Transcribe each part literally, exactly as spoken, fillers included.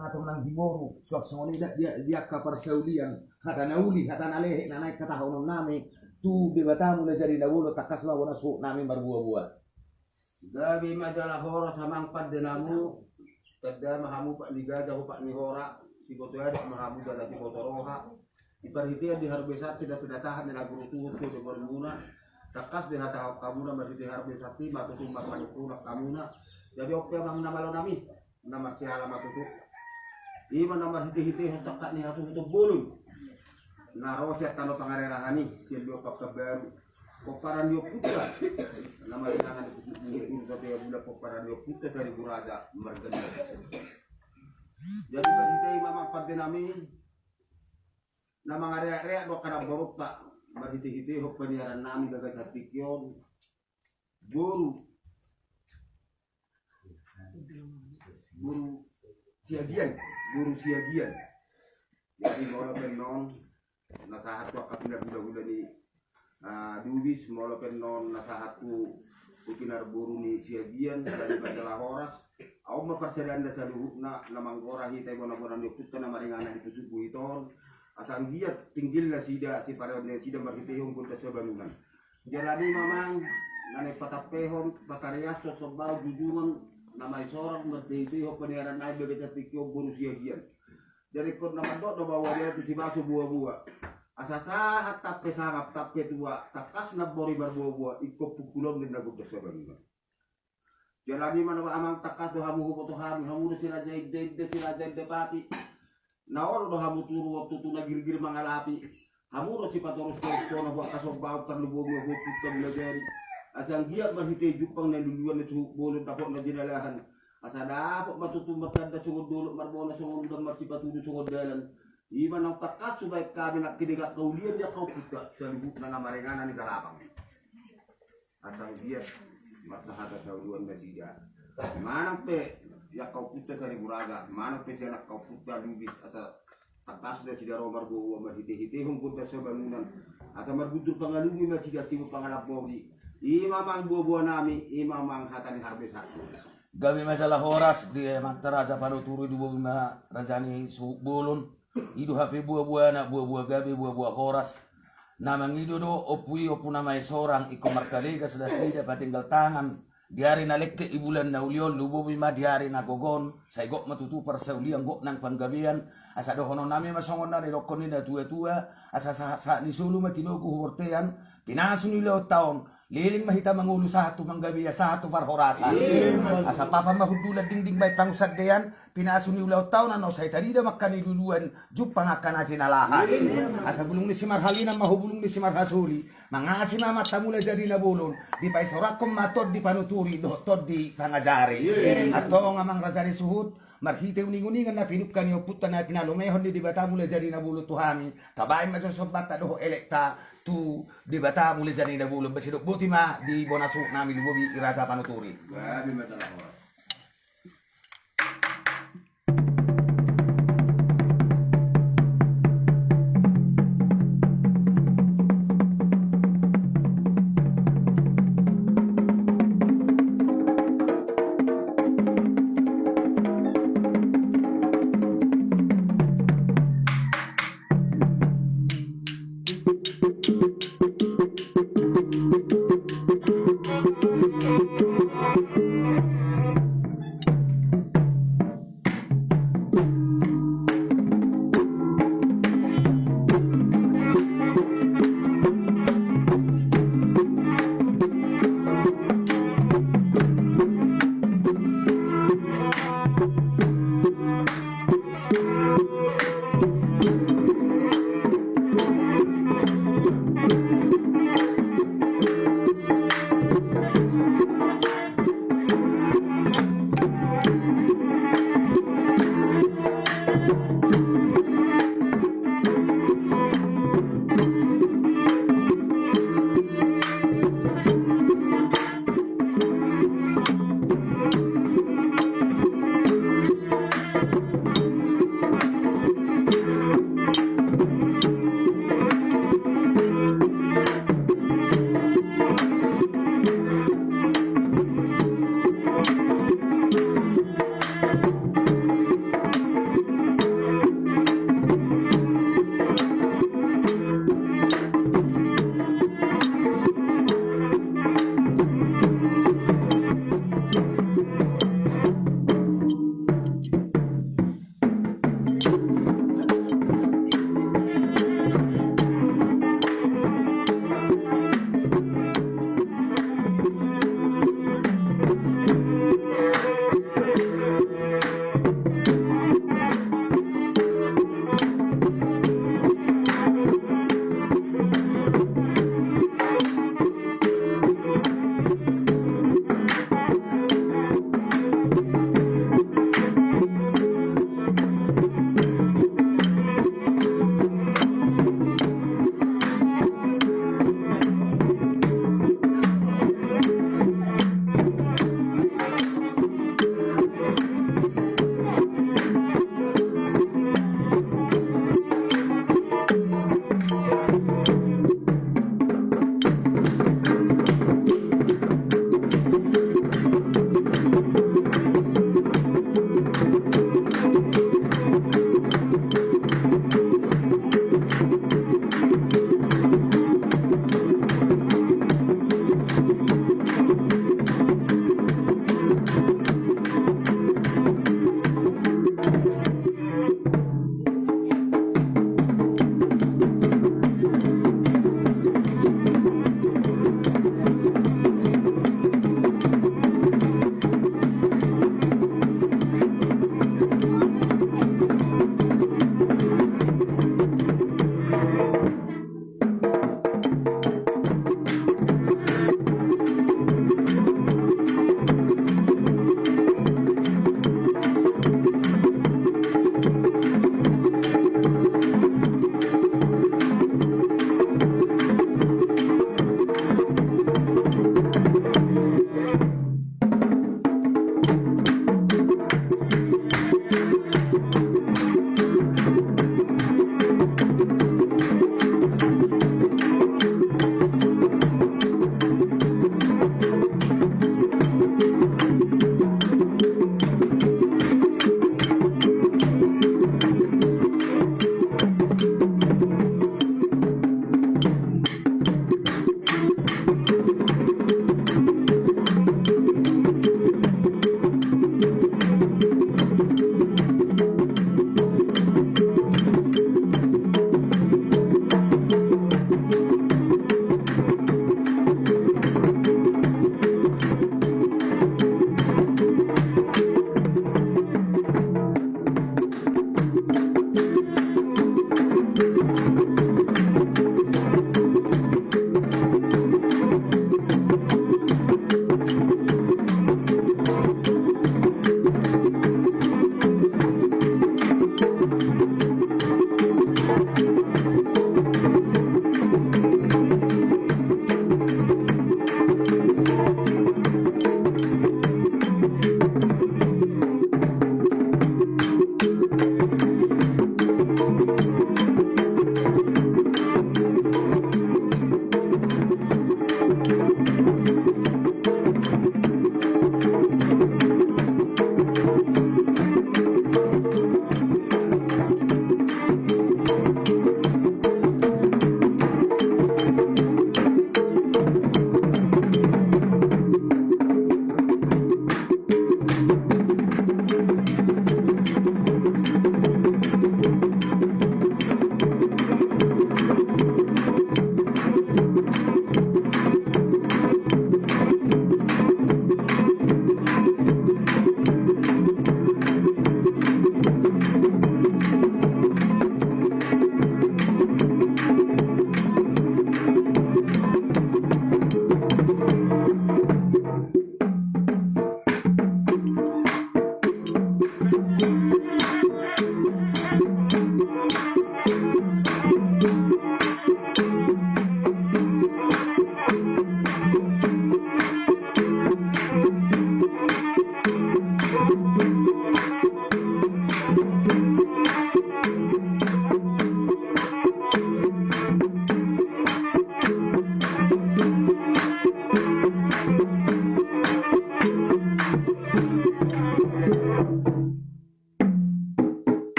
Atau nang di boru, suang songon i di angka parsaulian, hata na uli, hata na lehet, na naeng hatahonon nami tu Debata Mulajadi Nabolon, tangkas ma bona suhut nami marboa-boa. Gabe ma jala horas amang pande nami, tanda ma hamu pat ni gaja, upat ni hora, siboto adat ma hamu jala siboto roha. Di parhitean di harbesan, pinatahan ni na guru tuhut tu dogonmuna, tangkas di hatahon hamuna marhite harbesan i, ma tutu marmanungkun hamuna. Jadi on pe amang na malo nami, na marsiala ma tutu. I ma na marhite-hitehon tangkas ni hasuhuton bolon na ro sian tano pangarerahan i, sian luat Pekanbaru. Pomparan ni ompunta na maringanan di pusuk bulu bulu satia bulan, pomparan ni ompunta Saribu Raja marga Nila. Jadi marhite i ma amang pande nami, na mangareak-reak do angka namboronta marhite-hitehon paniaran nami bagas hatikion. Boru, boru Siagian, boru Siagian. Jadi molo pe on na sahat tu angka pinarhulahula ni, ah, Lubis, molo pe on na sahat tu, tu pinarboru ni Siagian, jadi masalah horas. Aon ma parsadaan na saluhutna, na manggora hita i bona-bona ni ompunta na maringanan di pusuk buhit on. Asa anggiat tinggil nasida, sipareon nasida marhitehon gondang sabangunan. Jala i ma amang, na naeng patampehon, patarehon, sombaon, jujungan, na maisorang, marhitehon paniaran nami bagas hatikion boru Siagian. Jadi ingkon na mandok do baoa di api sibaso boa-boa. Asa sahat tampe sangap tampe tua, tangkas na boi marboa-boa, ingkon pungkulon ni na gondang sabangunan. Jala i ma amang, tangkas do hamu huboto hami, hamu do si raja inda-inda, si raja inda pati. Na olo do hamu turu on tutu na girgir mangalapi. Hamu do sipatorus-torus tu na buat kasombaon, tarlumobi ma tu ompunta Mulajadi. Asa anggiat marhite jumpang na niluluan ni suhut bolon, dapot na jinalahan. Asa dapot ma tutu martanda songon dolok, marbona songon udan, marsipatudu songon dalan. I ma naung tangkas hubaen hami nangkin di angka ulian ni angka ompunta saluhutna na maringanan di Galapang. Asa anggiat martahata sauluan nasida. Manang pe di angka ompunta Saribu Raja, manang pe sian angka ompunta Lubis, asa tangkas nasida ro marboa-boa marhite-hitehon gondang sabangunan. Asa marguntur pangalungi ma nasida, simbur pangalambori. I ma amang boa-boa nami, i ma amang hata ni harbesan. Gabe ma jala horas di amanta raja panuturi, dibobi ma raja ni suhut bolon. I do hape boa-boana, boa-boa gabe, boa-boa horas. Na mangido do ompu i, ompu na maisorang, ingkon martalegas nasida, patinggal tangan. Di ari na lengket, di bulan na uli on, lumobi ma di ari na gok on, sai gok ma tutu parsaulian, gok nang panggabean. Asa dohonon nami ma songon na nidokkon ni na tua-tua, asa sahat-sahat ni solu ma tinogu hu bortean, pinasu ni ulaonta on, leleng ma hita mangolu sahat tu panggabea, sahat tu parhorasan. Asa papan ma hundulan, dingding baen pangunsandean, pinasu ni ulaonta on, annon sai tarida ma angka niluluan, jumpang angka na jinalahan. Asa bulung ni simarhalinan ma ho bulung ni simarhasoli, mangasi ma amanta Mulajadi Nabolon, dipaisoranghon ma tondi panuturi dohot tondi pangajari. Antong amang raja ni suhut, marhite uning-uningan na pinungka ni ompunta na pinalumehon ni Debata Mulajadi Nabolon tu hami, tabaen ma jo sombanta dohot elekta tu Debata Mulajadi Nabolon. Ba sidok boti ma di bona suhut nami, lumobi raja panuturi.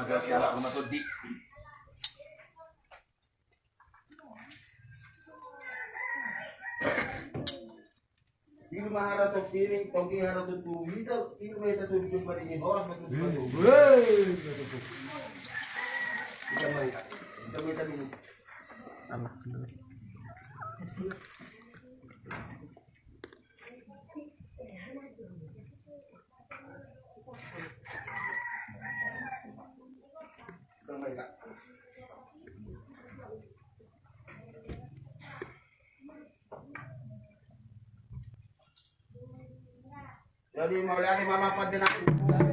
Siala rumah todi. Ilu ma hara topi ni, topi hara topi. Ilu ma hita topi, topi ni horas ma topi. Hei. Ita ma ita. Ita ma ita dulu. Jadi mauliate ma, mauliate ma.